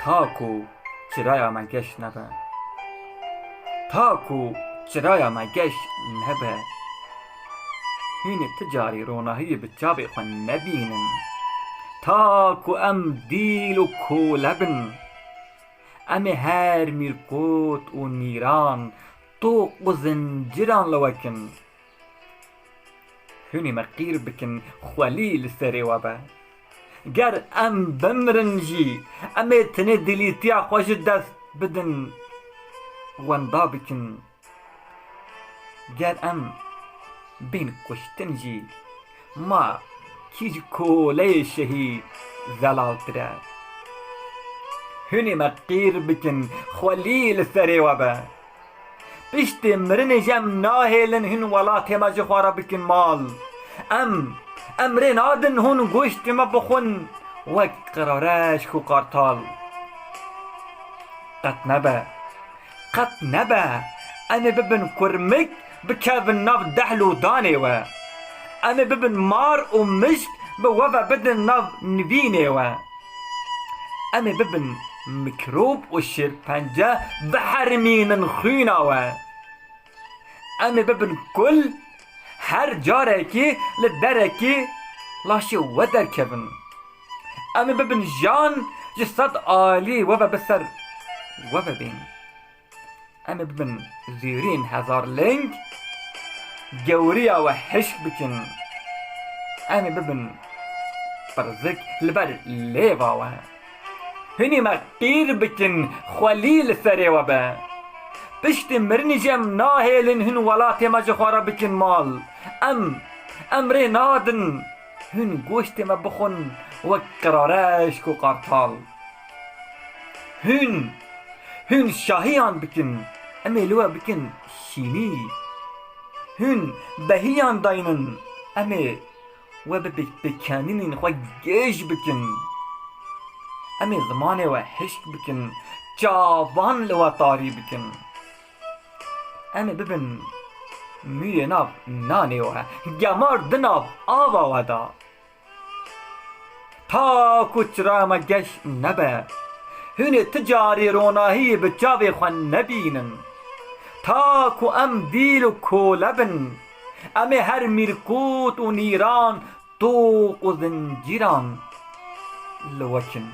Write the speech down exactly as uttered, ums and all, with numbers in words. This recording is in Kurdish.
Ta ku çiraya me geş nebe. Ta ku çiraya me geş nebe. Hûn ê ti carî ronahiyê bi çavê xwe nebînin. Ta ku em dîl û kole bin. Em ê her mîrkot û nîran, toq û zinciran li we kin. Hûn ê me qîr bikin, xwelî li serê we be. Ger em bimirin jî, em ê tenê dilîtiya xwe ji dest bidin, wenda bikin. Ger em bên kuştin jî, ma kî ji koleyê şehîd zelaltir e? Hûn ê me qîr bikin, xwelî li serê we be. Piştê mirinê jî em nahêlin hûn welatê me ji xwe re bikin mal. Em, em rê nadin hûn goştê me bixwin wek qirareşk û qartal. Qet nebe. Qet nebe. Em ê bibin kurmik, bikevin nav dehl û danê we. Em ê bibin mar û mişk, bi we ve bidin nav nivînê we. Em ê bibin mikrob û şêrpence, bihermînin xwîna we. Em ê bibin kul, her carekî li derekî laşê we derkevin. Em ê bibin jan, ji sed alî we ve bi ser we ve bên. Em ê bibin zîrîn hezar ling, gewriya we hişk bikin. Em ê bibin pirzik li ber lêva we. Hûn ê me qîr bikin, xwelî li serê we be. Piştî mirinî jî em nahêlin hûn welatê me ji xwe re bikin mal. Em, em rê nadin hûn goştê me bixwin wek qirareşk û qartal. Hûn, hûn şahiyan bikin, em ê li we bikin şînî. Hûn behiyan daynin, em ê we bi pêkenînên xwe gêj bikin. Em ê zimanê we hişk bikin, çavan li we tarî bikin. Em ê bibin mûyê nav nanê we, gemar di nav ava we de. Ta ku çira me geş nebe, hûn ê ti carî ronahiyê bi çavê xwe nebînin. Ta ku em dîl û kole bin, em ê her mîrkot û nîran, toq û zincîran li we kin.